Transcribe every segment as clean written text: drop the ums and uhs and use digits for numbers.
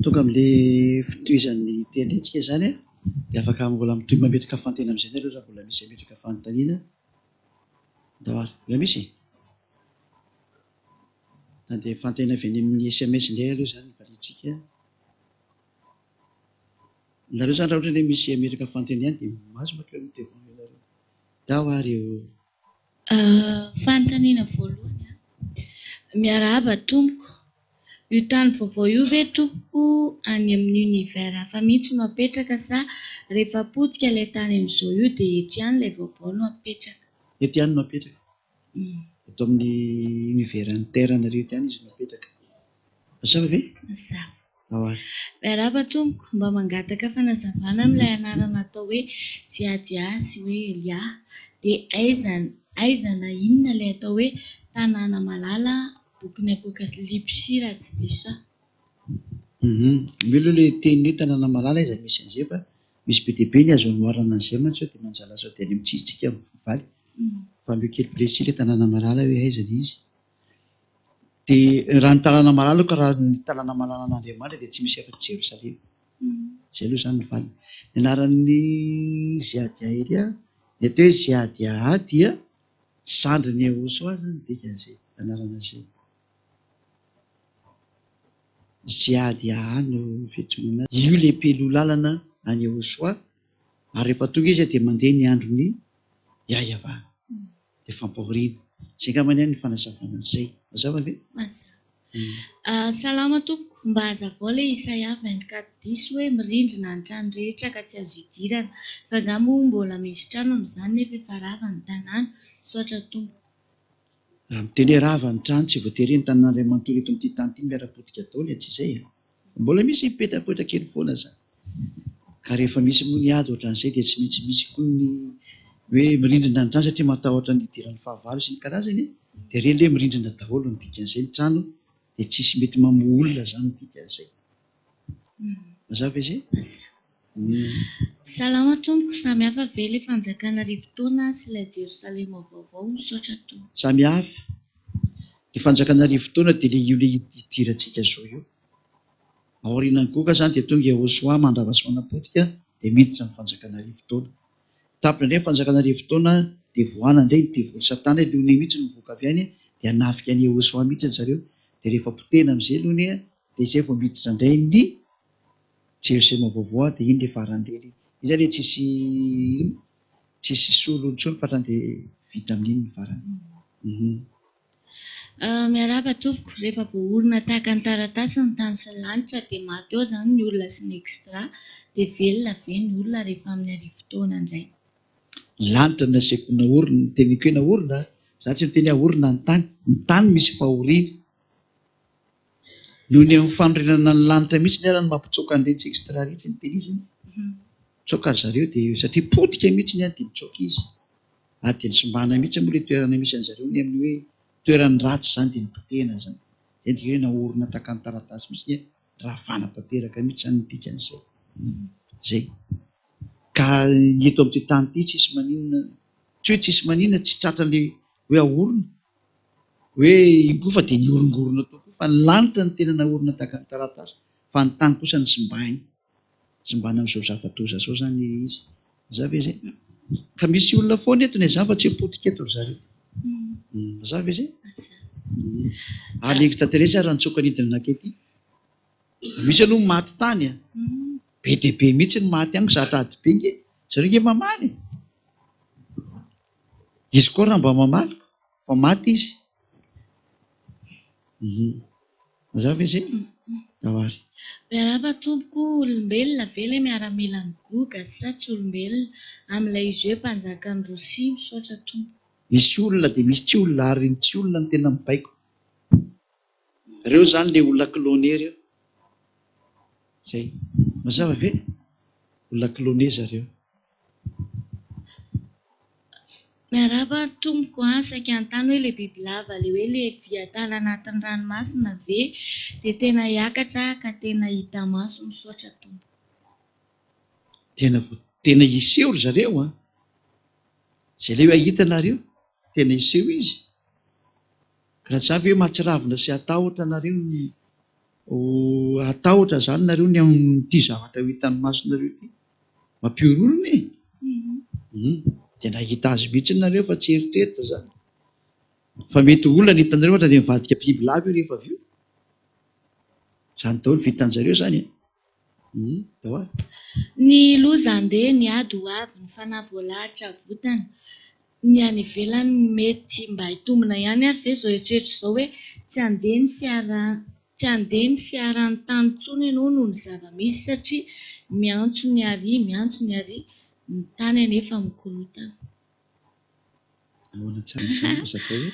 Tonga amin'ilay fitohizan'ny teny-tsika izany dia afaka mbola mitohy mametraka fanontaniana amin'izay nareo raha mbola misy hametraka fanontaniana. Ndao ary, mbola misy? Handeha fanontaniana avy any amin'ny sms indray aloha izany valiantsika. Nareo izany raha ohatra hoe misy hametraka fanontaniana ihany dia mahazo mankeo amin'ny devant eo nareo. Ndao ary ô. Fanontaniana voalohany an. Miarahaba tompoko. Io tany vaovao io ve tompoko any amin'ny univers hafa mihitsy no apetraka sa rehefa potika ilay tany amin'izao io dia eto ihany ilay vaovao no apetraka? Eto ihany no apetraka. Eto amin'ny univers an'ny terre nareo eto ihany izy no apetraka. Mazava ve? Mazava. Ao ary. Miarahaba tompoko, mba mangataka fanazavana amin'ilay anarana atao hoe Jiadia sy hoe Elia. Dia aiza aiza na inona ilay atao hoe tanàna malala bokin'ny Apokalypsy raha tsy diso aho. Hum, io aloha ilay teny hoe tanàna malala aiza misy an'izay fa misy be dia be ny azo anoharana an'izay mantsy sao dia manjala sao dia any amin'ny tsisitsika mivaly. Fa ameo kely précis ilay tanàna malala hoe aiza ilay izy. Dia raha ny tanàna malala aloha ka raha ny tanàna malala an'Andriamanitra dia tsy misy afa-tsy Jerosalema. Izay aloha izany ny valiny. Ny anaran'ny Ziadia Elia, ny atao hoe Ziadia dia zandrin'i Yehosoa izany ny dikan'izay anarana izay. Ziadia no fiantsoana anazy. Io ilay mpialoha lalana an'i Yehosoa ary rehefa tonga izy dia mandeha ny andron'i Yahyavan. Dia fampahoriana. Izay angamba ny ahy ny fanazavana an'izay. Mazava ve? Mazava. Salama tompoko, mba hazavao ilay Isaia 24 dix hoe mirindrina ny trano rehetra ka tsy azo idirana, fa angaha moa mbola misy trano amin'izany nefa efa rava ny tanàna? Misaotra tompoko. Raha miteny hoe rava ny trano tsy voatery hoe ny tanàna iray manontolo eto amin'ity tany ity no miara-potika daholo e, tsy izay e. Mbola misy mipetapoeta kely foana zany. Ka rehefa misy moa ny ady ohatran'izay dia tsy maintsy misy koa ny hoe mirindrina ny trano satria matahotra ny hidiran'ny fahavalo sy ny karazany e. Dia ireny hoe mirindrina daholo ny dikan'izay ny trano dia tsisy mety mamoa olona zany ny dikan'izay. Mazava ve izay? Mazava. Salama tompoko, samy hafa ve ilay fanjakana arivotaona sy ilay Jerosalema vaovao? Misaotra tompoko. Samy hafa. Ny fanjakana arivotaona dia ilay io ilay idirantsika zao io. Aorianan'i Goga izany dia tonga i Yehosua mandrava sy manapotika dia miditra ny fanjakana arivotaona. Tapitra indray ny fanjakana arivotaona dia vohana indray ny devoly satana, i Lone mihitsy no mivoaka avy any dia hanafika an'i Yehosua mihitsy ry zareo dia rehefa potehina amin'izay Lone dia izay vao miditra indray ny Jerosalema vaovao dia iny ilay farany irery iny. Iny izany hoe tsisy inona? Tsisy solo intsony fa hatrany dia vita amin'iny ny farany. Hum. Miarahaba tompoko, rehefa voaorina tahaka ny taratasy ny tany sy ny lanitra dia maty eo izany ny olona sy ny extra dia velona ve ny olona rehefa amin'ny arivotaona indray? Ny lanitra no nasiako naorina, ny teniko hoe naorina, za tsy miteny hoe aorina ny tany, ny tany misy fahoriana. Noho ny amin'ny fanorenana ny lanitra mihitsy ny ara no mampitsoaka an'iretsy extra iretsy ny teny izy. Mitsoaka ry zareo dia satria potika mihitsy ny any dia mitsoaka izy. Ary dia nisimbana mihitsy moa ilay toerana misy an'zareo ny amin'ny hoe toeran'ny ratsy izany dia nipotehina izany. Izay ny dikany hoe naorina tahaka ny taratasy mihitsy ny ravana tanteraka mihitsy izany ny dikan'izay. Izay. Ka ny eto amin'ity tany ity tsisy maninona, tsy hoe tsisy maninona, tsy tratran'ilay hoe aorina, hoe iny koa fa dia nihorongorona tao koa fa ny lanitra no tena naorina tahaka ny taratasy fa ny tany kosa nosimbaina. Simbana amin'izao zava-doza izao izany ilay izy. Mazava ve izay? Ka misy olona foana eto ny azava tsy hoe potika eto ry zareo. Mazava ve izay? Ary ny extraterrestre ary nitsoaka nidina nankety. Misy aloha ny maty tany a. Be dia be mihitsy ny maty any, zatra ady be nge. Zareo nge mamaly e. Izy koa raha mba mamaly fa maty izy. Mazava ve izay? Ndao ary. Miarahaba tompoko, olombelona ve ilay miaramilan'i Goga sa tsy olombelona? Amin'ilay izy hoe mpanjakan'i Rosia, misaotra tompoko. Misy olona dia misy tsy olona ary ny tsy olona no tena mibaiko. Reo zany le olona cloné reo. Zay. Mazava ve? Olona cloné zareo. Miarahaba ry tompoko a, saika hanontany hoe le bibilava le hoe le viatala anatin'ny ranomasina ve dia tena hiakatra ka tena hita maso, misaotra tompoko. Tena vo tena hiseho ry zareo an! Zay le hoe hahita nareo, tena hiseho izy. Raha tsy zany ve mahatsiravina sy hatahotra nareo ny ho hatahotra. Hatahotra izany nareo ny amin'ity zavatra ho hitan'ny masonareo ity. Mampihorohoro e! Hum, dia nahita azy mihitsy nareo fa tsy eritreritra izany. Fa mety ho olona ny hitanareo ohatra dia mivadika bibilava io rehefa avy eo. Izany daholo vitan-jareo izany e! Hum, dao ary. Ny loza handeha, ny ady ho avy, ny fanahy voalahatra havotana, ny any ivelany mety mba hitombina ihany ary ve izao eritreritra izao hoe tsy handeha ny fiara tsy handeha ny fiara any tany intsony ianao noho ny zava-misy satria miantso ny ary miantso ny ary ny tany anefa mikorontana. Ahoana tsara izany ry zakao e?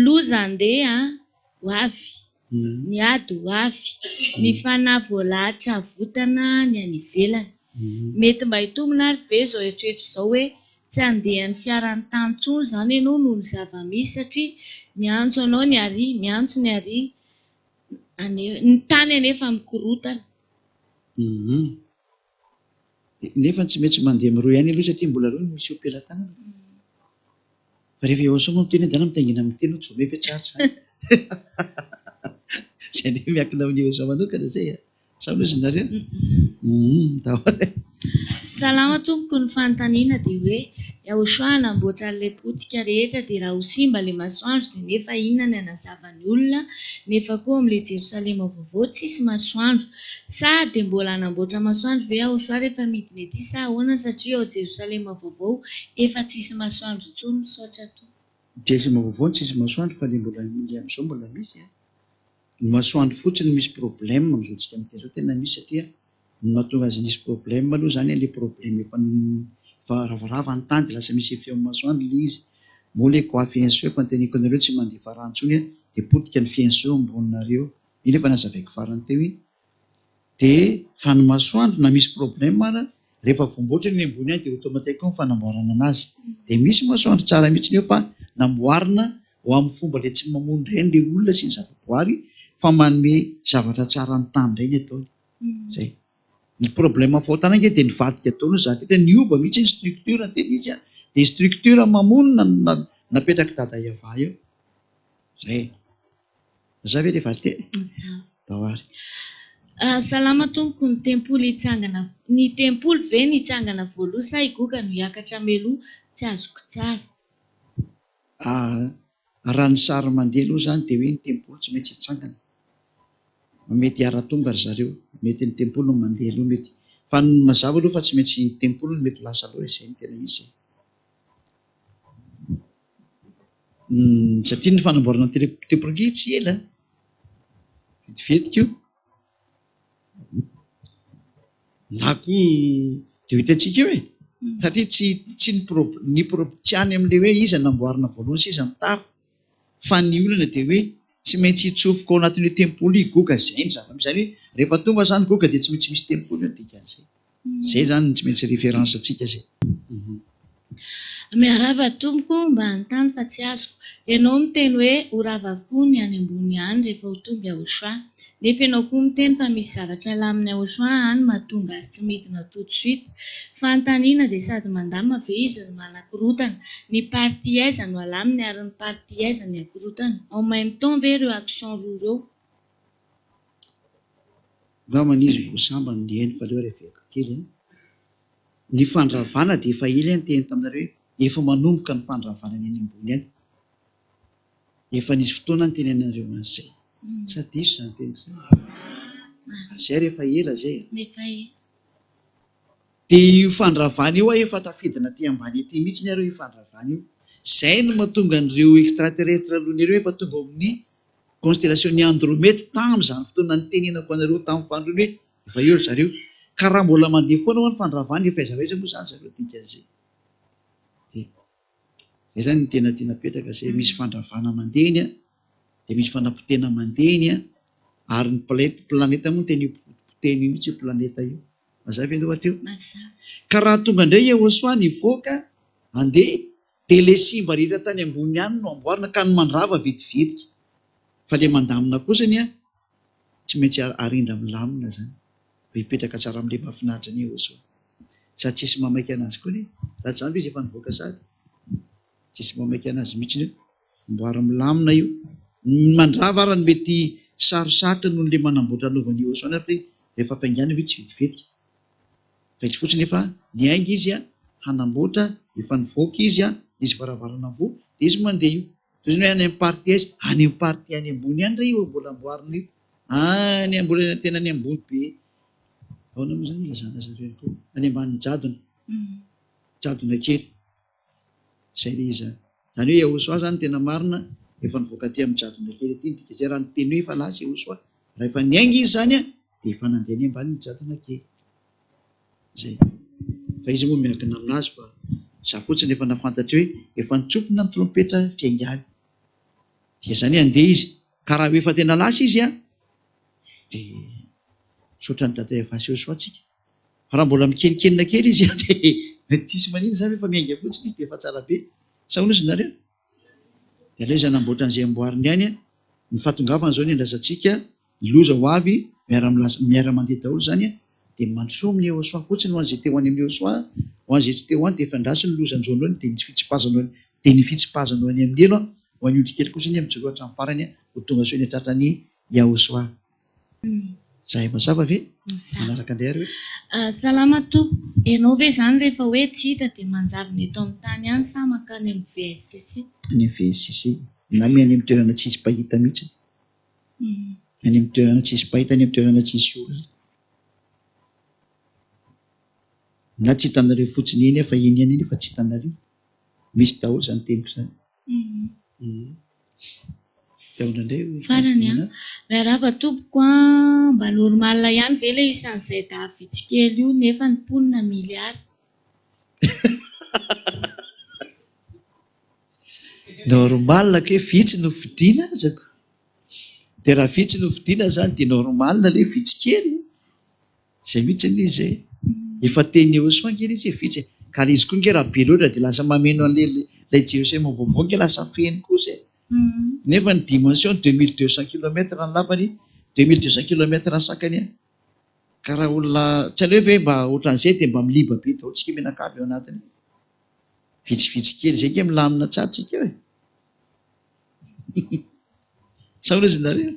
Loza handeha ho avy, ny ady ho avy, ny fanahy voalahatra havotana ny any ivelany. Mety mba hitombina ary ve izao eritreritra izao hoe tsy handeha ny fiaran'ny tany intsony izany ianao noho ny zava-misy satria miantso anao ny ary, miantso ny ary, ny tany anefa mikorontana. Nefa tsy maintsy mandeha amin'ireo ihany aloha satria mbola ireo no misy eo am-pelatanana. Fa rehefa eo Asoa moa miteny hoe ndana mitaingina amin'ny teny tsy vao may ve tsara izany? Izay indray miankina amin'ny eo Asoa manokana izay a! Sa hoy izy nareo? Humm daholo e! Salama tompoko, ny fanontaniana dia hoe, Yahoshua hanamboatra an'ilay potika rehetra dia raha ho simba ilay masoandro dia nefa inona ny hanazava ny olona nefa koa ao amin'ilay Jerosalema vaovao tsisy masoandro Sa dia mbola hanamboatra masoandro ve Yahoshua rehefa midina ety sa ahoana satria ao Jerosalema vaovao efa tsisy masoandro intsony misaotra tompoko. Jerosalema vaovao no tsisy masoandro fa le mbola le amizao mbola misy a! Ny masoandro fotsiny no misy problème amizao tsika miteny zao tena misy satria ny mahatonga azy nisy problème aloha zany le problème efa efa ravarava ny tany de lasa misy effet am masoandro le izy moa le coiffe efa noteneniko anareo tsy mandefa rano intsony a de potika ny fiainseau amboninareo Iny efa nazavaiko farany teo iny. Dia fa ny masoandro na misy problème ara, rehefa voamboatra eny ambony any dia automatique koa ny fanamboarana anazy. Dia misy masoandro tsara mihitsy eo fa namboarina ho amin'ny fomba ilay tsy mamono indray ilay olona sy ny zavaboary fa manome zavatra tsara ny tany indray ny ataony. Zay. Ny problème fahotana ange dia nivadika daholo ny zavatra rehetra, niova mihitsy ny structure ny tena izy an, dia structure mamono no napetrak'i Dada Yavah eo. Zay. Mazava ve le valinteny? Mazava. Ndao ary. Salama tompoko, ny tempoly hitsangana, ny tempoly ve nitsangana voaloha sa i Goga no hiakatra meloha, tsy azoko tsara. Raha ny sary mandeha aloha izany dia hoe ny tempoly tsy maintsy hitsangana. Mety hiara-tonga ry zareo, mety ny tempoly no mandeha aloha mety. Fa ny mazava aloha fa tsy maintsy ny tempoly no mety ho lasa aloha, izay no tena izy. Satria ny fanamboarana ny tempoly ange tsy ela, vetivetika io. Na koa dia ho hitantsika eo e! Satria tsy tsy ny prob- ny prob- tsy any amin'ilay hoe iza no namboarina voalohany sy iza no tara. Fa ny olana dia hoe tsy maintsy hitsofoka ao anatin'io tempoly io i Goga, izay ny zava-misy. Izany hoe rehefa tonga izany Goga dia tsy maintsy misy tempoly eo ny dikan'izay. Zay zany no tsy maintsy référence tsika zay. Miarahaba tompoko, mba hanontany fa tsy azoko. Ianao miteny hoe ho rava avokoa ny any ambony any rehefa ho tonga Yahoshua. Nefa ianao koa miteny fa misy zavatra alamin'i Yahoshua any mahatonga azy tsy midina tout de suite. Fanontaniana dia sady mandamina ve izy no manakorontana? Ny partie aiza no alaminy ary ny partie aiza ny akorontany? En même temps ve ireo actions roa ireo? Angambany izy vao sambany nihaino fa aleo reveriko kely an. Ny fandravana dia efa ela aho niteny taminareo hoe efa manomboka ny fandravana ny any ambony any. Efa nisy fotoana nitenenanareo an'izay. Sa diso izany teniko izany? Ary izay ary efa ela izay an. Efa ela. Dia io fandravana io efa tafidina aty ambany aty mihitsy ary io fandravana io. Izay no mahatonga an'ireo extraterrestre aloha ireo efa tonga ao amin'ny Constellation-n'i Andromède tamin'izany fotoana nitenenako anareo tamin'ny fanindroany hoe efa eo ry zareo. Ka raha mbola mandeha foana ho'a ny fandravana efa aiza ho aiza moa izany zareo dikan'izay. Dia izay izany no tena tiana apetraka izay, misy fandravana mandeha eny an, dia misy fanapotehana mandeha eny an, ary ny planète, planète moa no tena io potehina io mihitsy io planète io. Mazava ve aloha hatreo? Mazava. Ka raha tonga indray Yehosua nivoaka handeha Dia le simba rehetra tany ambony any no amboarina ka ny mandrava vetivetika. Fa le mandamina kosa anie tsy maintsy arindra milamina zany. Mba hipetraka tsara amle mahafinaritra anie Ozo. Sady tsisy mamaika anazy koa anie. Raha tsy zany ve izy efa nivoaka sady. Tsisy mamaika anazy mihitsy io. Amboary milamina io. Ny mandrava ara no mety sarosarotra noho ilay manamboatra anaovan'i Yehosua ary hoe rehefa ampiaingàna ve tsy vetivety. Fa izy fotsiny efa niainga izy hanamboatra, efa nivoaka izy, nisy varavarana voa, dia izy mandeha io. Toy izany hoe any amin'ny partie aiza? Any amin'ny partie any ambony any re io mbola amboarina io. Any mbola tena any ambony be. Ahoana moa izany ilazana azy ireny koa? Any ambanin'ny jadona. Jadona kely. Izay ilay izy izany. Izany hoe Yahoshuah izany tena marina efa nivoaka aty amin'ny jadona kely aty ny dika izay raha niteny hoe efa lasa Yahoshuah. Raha efa niainga izy izany dia efa nandeha any ambanin'ny jadona kely. Izay. Fa izy moa miankina aminazy fa za fotsiny efa nafantatra hoe efa nitsofina ny trompetra fiaingany. Dia izany hoe handeha izy. Ka raha efa tena lasa izy an, dia misaotra an'i Dada Eva sy Josoa tsika. Fa raha mbola mikenikenina kely izy an, dia mety tsisy manino izany fa efa miainga fotsiny izy dia efa tsara be. Sa ahoana ozy nareo? Dia aleo izy hanamboatra an'izay amboariny any an. Ny fahatongavany izao no iandrasantsika ny loza ho avy, miara-milaza, miara-mandeha daholo izany an. Dia mandrosoa amin'i Yehosua fotsiny ho an'izay te ho any amin'i Yehosua, ho an'izay tsy te ho any dia efa andraso ny loza hanjo anao dia ny fitsipazana ho any, dia ny fitsipazana ho any amin'ny helo an. Ho an'ny ondry kely kosa anie mijoroa hatramin'ny farany an, ho tonga soa eny an-tratran'i Yahosua. Zay mazava ve? Mazava. Manaraka indray ary hoe. Salama tompoko, ianao ve izany rehefa hoe tsy hita dia manjavona eto amin'ny tany ihany sa mankany amin'ny VSCC? Any amin'ny VSCC, na any amin'ny toerana tsisy mpahita mihitsy. Any amin'ny toerana tsisy mpahita, any amin'ny toerana tsisy olona. Na tsy hitanareo fotsiny eny aho fa eny ihany anie fa tsy hitanareo. Misy daholo izany teniko izany. Farany an! Miarahaba tompoko an! Mba normal ihany ve ilay isan'izay dahy vitsy kely io nefa ny mponina milliard? Normal kay vitsy no fidiana aza ko! Dia raha vitsy no fidiana zany dia normal ilay vitsy kely e! Zay mihitsy anie izy e! Efa teny Yehosua ange ilay izy e, vitsy e! Ka ilay izy koa ange raha be loatra dia lasa mameno an'ilay ilay Jerosalema vaovao ange lasa feno kosa e! Nefa ny dimension 2200 kilomètres ny lavany, 2200 kilomètres ny sakany an! Ka raha olona tsy aleo ve mba ohatran'izay dia mba miliba be daholo tsika mianakavy ao anatiny eo? Vitsivitsy kely izay ange milamina tsara tsika eo e! Sa hono izy nareo?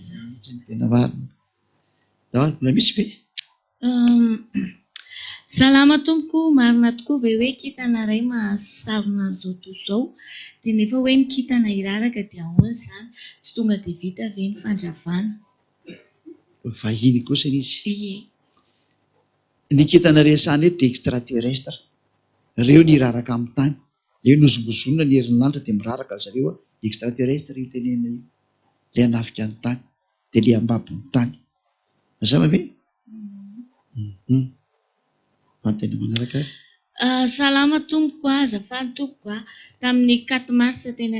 Izay mihitsy no tena marina. Dahalo, mbola misy ve? Salama tompoko, marina tokoa ve hoe kintana iray mahazo sarona an'izao tontolo izao? Dia nefa hoe ny kintana hiraraka dia ahoana izany? Tsy tonga dia vita ve ny fandravana? Vahiny kosa izy. Ie. Ny kintana resahana eto dia extraterrestre. Ireo ny hiraraka amin'ny tany. Ireo nozongozonina ny herin'ny lanitra dia miraraka ry zareo. Extraterrestre io tenenina io. Ilay hanafika ny tany. Dia ilay hambabo ny tany. Mazava ve? Hum. Fanontaniana manaraka ary. Salama tompoko a, azafady tompoko a, tamin'ny quatre mars teny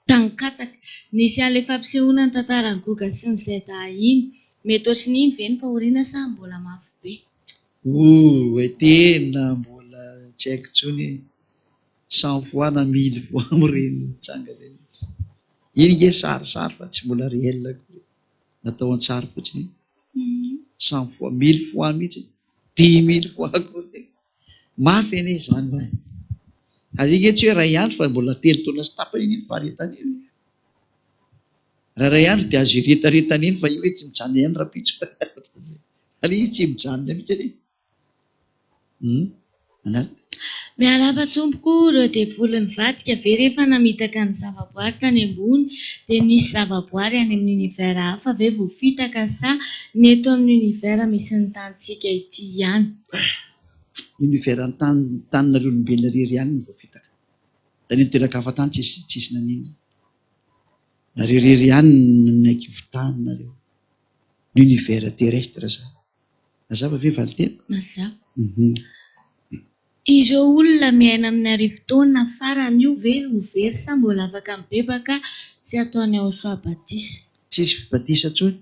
Ankatsaka, nisy an'ilay fampisehoana ny tantaran'i Goga sy ny ZA iny, mety ohatrin'iny ve ny fahoriana sa mbola mafy be? Ooh tena mbola tsy haiko intsony e, cent fois na mille fois amin'ireny mitsangana ireny. Iny nge sarisary fa tsy mbola réel akory e. Natao an-tsary fotsiny iny. Cent fois, mille fois mihitsy, 10 000 fois akory dia mafy anie izany va e. Ary iny nge tsy hoe iray andro fa mbola telo taona sy tapany anie ny faharetany iny e. Raha iray andro dia azo iretaretana iny fa io hoe tsy mijanona ihany rahampitso. Ary izy tsy mijanona mihitsy anie. Miarahaba tompoko, ireo devoly nivadika ve rehefa namitaka ny zavaboary tany ambony dia nisy zavaboary any amin'ny univers hafa ve voafitaka sa ny eto amin'ny univers misy ny tanintsika ity ihany? Univers ny tany taninareo olombelona irery ihany no voafitaka. Tany amin'ny toeran-kafa tany tsisy tsisy naninona. Nareo irery ihany no nanaiky hofitahana nareo. Ny univers terrestre zany. Mazava ve valinteny? Mazava. Ireo olona miaina amin'ny arivotaona farany io ve ho very sa mbola afaka mibebaka sy ataony ao soa batisa? Tsisy batisa intsony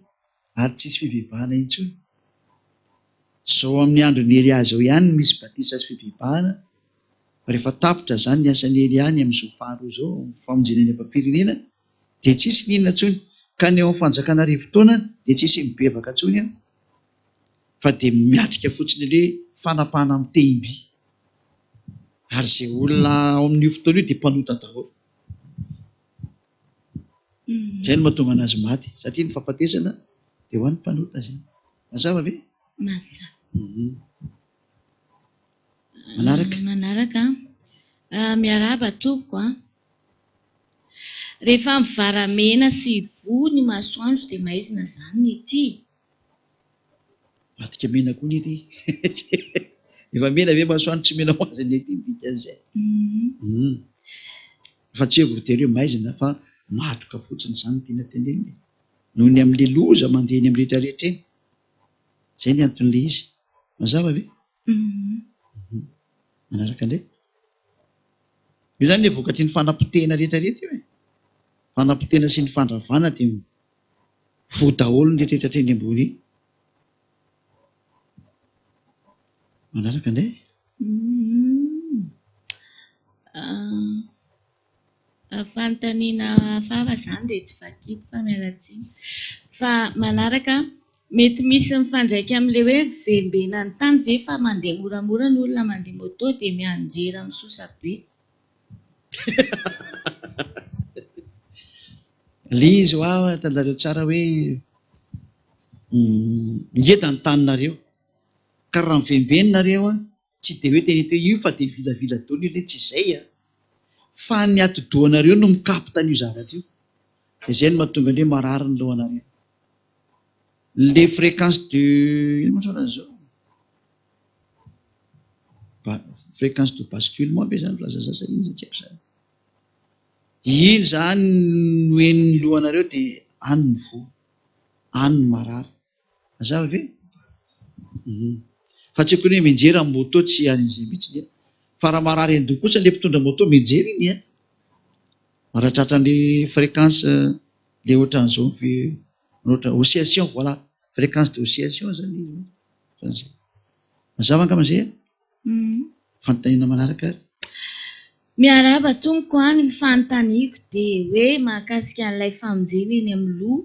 ary tsisy fibebahana intsony. Zao amin'ny andron'i Elia zao ihany no misy batisa sy fibebahana fa rehefa tapitra zany ny asan'i Elia ny amin'izao faharoa zao amin'ny famonjena ny ampam-pirenena dia tsisy n'inona intsony ka ny ao amin'ny fanjakana arivotaona dia tsisy mibebaka intsony an! fa dia miatrika fotsiny ilay hoe fanapahana amin'ny tehim-by. Ary izay olona ao amin'io fotoana io dia mpanota daholo. Izay no mahatonga anazy maty, satria ny fahafatesana dia ho an'ny mpanota izay. Mazava ve? Mazava. Manaraka. Manaraka. Miarahaba tompoko a. Rehefa mivaramena sy voa ny masoandro dia maizina izany ny ety? Vadika mena koa ny ety. Efa mena ve masoandro tsy mena ho azy ny ety ny dikan'izay. Fa tsy hoe voatery hoe maizina fa matroka fotsiny izany no tiana tenenina e. Noho ny amin'ilay loza mandeha eny amin'ny rehetra rehetra eny. Izay ny anton'ilay izy. Mazava ve? Manaraka indray. Io izany ilay vokatry ny fanapotehana rehetra rehetra io e. Fanapotehana sy ny fandravana dia voa daholo ny rehetra rehetra eny ambony iny. Manaraka indray. Fanontaniana hafahafa izany dia tsy vakiko fa miala tsiny. Fa manaraka, mety misy mifandraika amin'ilay hoe mivembena ny tany ve fa mandeha moramora ny olona mandeha moto dia mianjera misosa be. Ilay izy hoa hitanareo tsara hoe ngeda ny taninareo ka raha mivembena nareo an, Tsy dia hoe tena hita hoe io fa dia vilavila daholo io le tsy izay a! Fa ny atidohanareo no mi-capte an'io zavatra io. Dia izay no mahatonga ny hoe marary ny lohanareo. Le fréquence de inona moa zao zao? Ba- fréquence de basculement ve zany filazana sa inona tsy haiko zany. Iny zany no henon'ny lohanareo dia any ny voa, any ny marary. Mazava ve? Hum. Fa tsy akory hoe mianjera ny moto tsy any izay mihitsy ny Fa raha marary an-doha kosa ilay mpitondra moto mianjera iny an. Raha tratran'ilay fréquence le ohatran'izao ve ohatra oscillation voilà, fréquence de oscillation zany izy ohatran'izay. Mazava angamba izay an? Fanontaniana manaraka ary. Miarahaba tompoko an, ny fanontaniako dia hoe mahakasika an'ilay famonjena eny amin'ny loha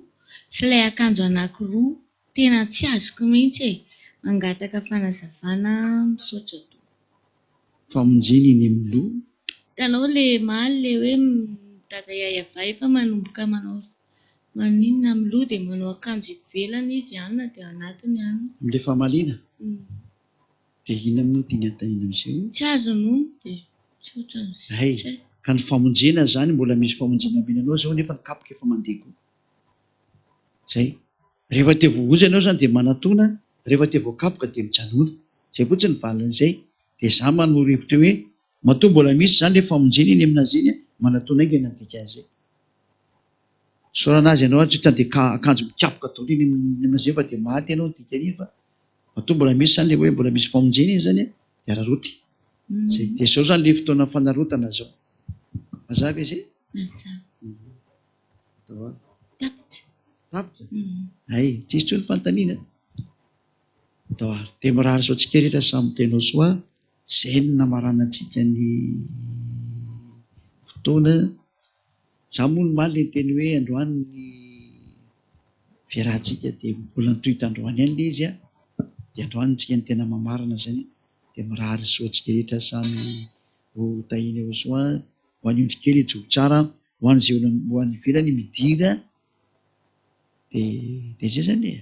sy ilay akanjo anakiroa tena tsy azoko mihitsy e! Mangataka fanazavana misaotra tompoko. Famonjena eny amin'ny loha. Hitanao le omaly le hoe dada yayava efa manomboka manao maninona amin'ny loha dia manao akanjo ivelany izy anona dia anatiny anona. Amin'ilay famaliana? Dia inona moa no tiany anontaniana amin'izay? Tsy azony hono dia tsy ohatran'izay. Hay, ka ny famonjena izany mbola misy famonjena omena anao izao nefa ny kapoka efa mandeha koa. Izay. Rehefa te voavonjy ianao izany dia manatona, rehefa te voakapoka dia mijanona. Izay fotsiny ny valin'izay. Dia izaho manoro hevitra hoe matoa mbola misy izany ilay famonjena eny aminazy eny, manatona haingana ny dikan'izay. Isaorana azy ianao ary tsy dia akanjo mikapoka daholo eny aminazy eny fa dia maty ianao ny dikan'iny fa Matoa mbola misy zany le hoe mbola misy famonjena iny zany dia araraoty. Zay. Dia zao zany le fotoana fanarotana zao. Mazava izy? Mazava. Atao a. Tapitra. Tapitra? Hay, tsisy intsony fanontaniana. Atao ary. Dia mirary soa antsika rehetra samy tena ho soa. Zay no namaranantsika ny fotoana. Za moa omaly niteny hoe androany ny fiarahantsika dia mbola nitohy tandroany ihany ilay izy an, dia androany tsika no tena mamarana izany dia mirary soa antsika rehetra samy ho tahiana ho soa, ho an'ny ondry kely hijoro tsara, ho an'izay ho any ivelany midira dia dia izay izany e,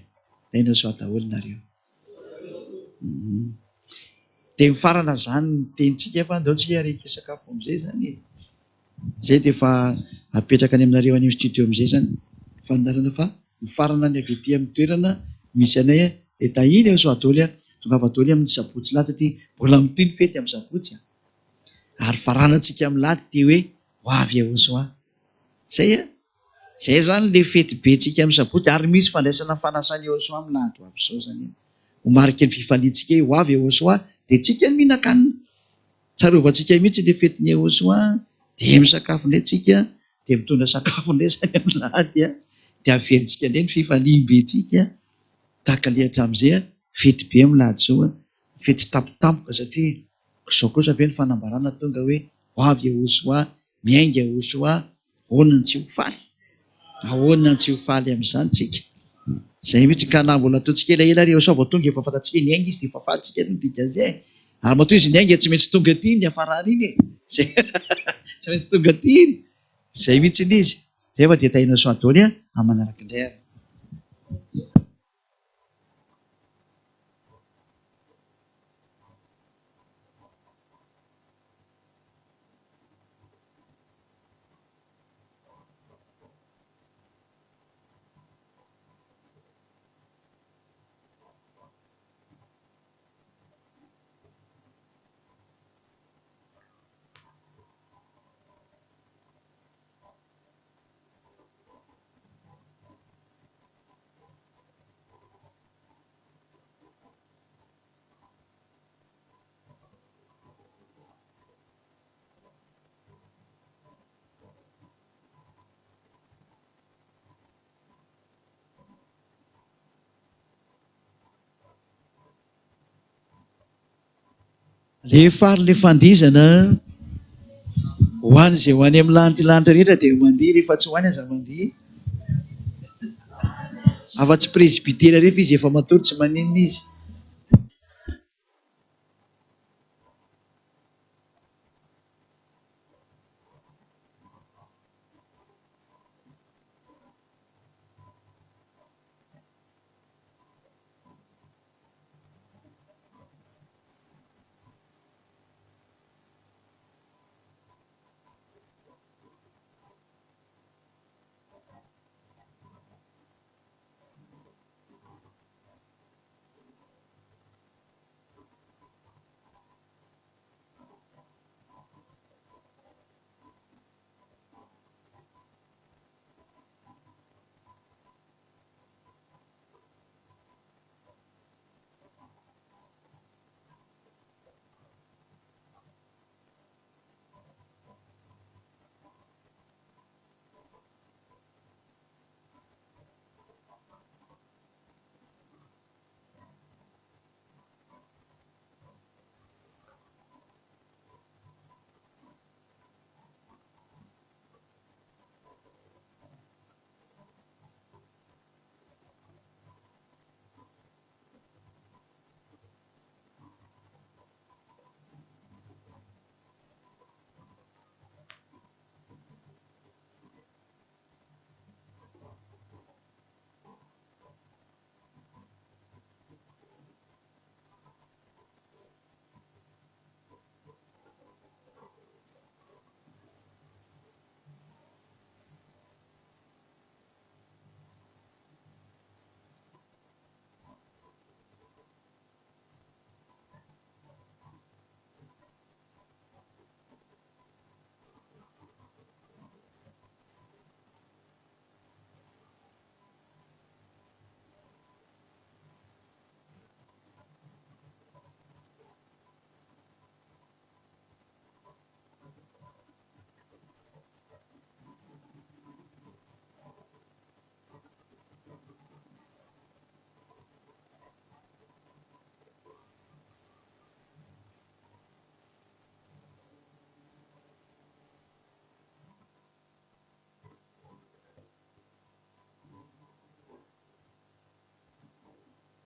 tahiana soa daholo nareo. Dia mifarana izany ny tenintsika fa andao tsika ary hisakafo amin'izay izany e. Izay dia efa apetraka any aminareo any amin'ny studio amin'izay izany ny fandaharana fa mifarana ny avy ety amin'ny toerana misy anay dia tahiana eo soa daholo a. Tongava daholo amin'ny sabotsy lahady satria mbola mitohy ny fety amin'ny sabotsy a. Ary faranantsika amin'ny lahady ity hoe ho avy eo soa. Izay a. Zay zany le fety be tsika am sabotsy ary misy fandraisana fanasana Yehosua am lahady ho avy zao zany ho mariky ny fifaliantsika hoe ho avy Yehosua de tsika no mihinan-kanina. Tsarovantsika mihitsy le fetin'i Yehosua de misakafo ndray tsika de mitondra sakafo ndray zany am lahady a de averintsika ndray ny fifaliam-be tsika tahaka le hatramizay a fety be am lahady zao a fety tampotampoka satria zao kosa ve ny fanambarana tonga hoe ho avy Yehosua miainga Yehosua Ahoana no tsy ho faly? Ahoana no tsy ho faly amin'izany tsika? Izay mihitsy ka na mbola ataontsika elaela ary Yehosua vao tonga efa fantatsika hoe niainga izy dia efa faly tsika aloha ny dikan'izay e. Ary matoa izy niainga tsy maintsy tonga aty iny niafarany iny e. Izay tsy maintsy tonga aty iny. Izay mihitsy ilay izy. Zay fa dia tahiana soa daholo a, amin'ny manaraka indray ary. Alefa ary le fandihizana a! Ho any izay ho any amin'ny lanitra lanitra rehetra dia mandihy, rehefa tsy ho any aza mandihy. Afa-tsy presbytera rehefa izy efa matory tsy maninona izy.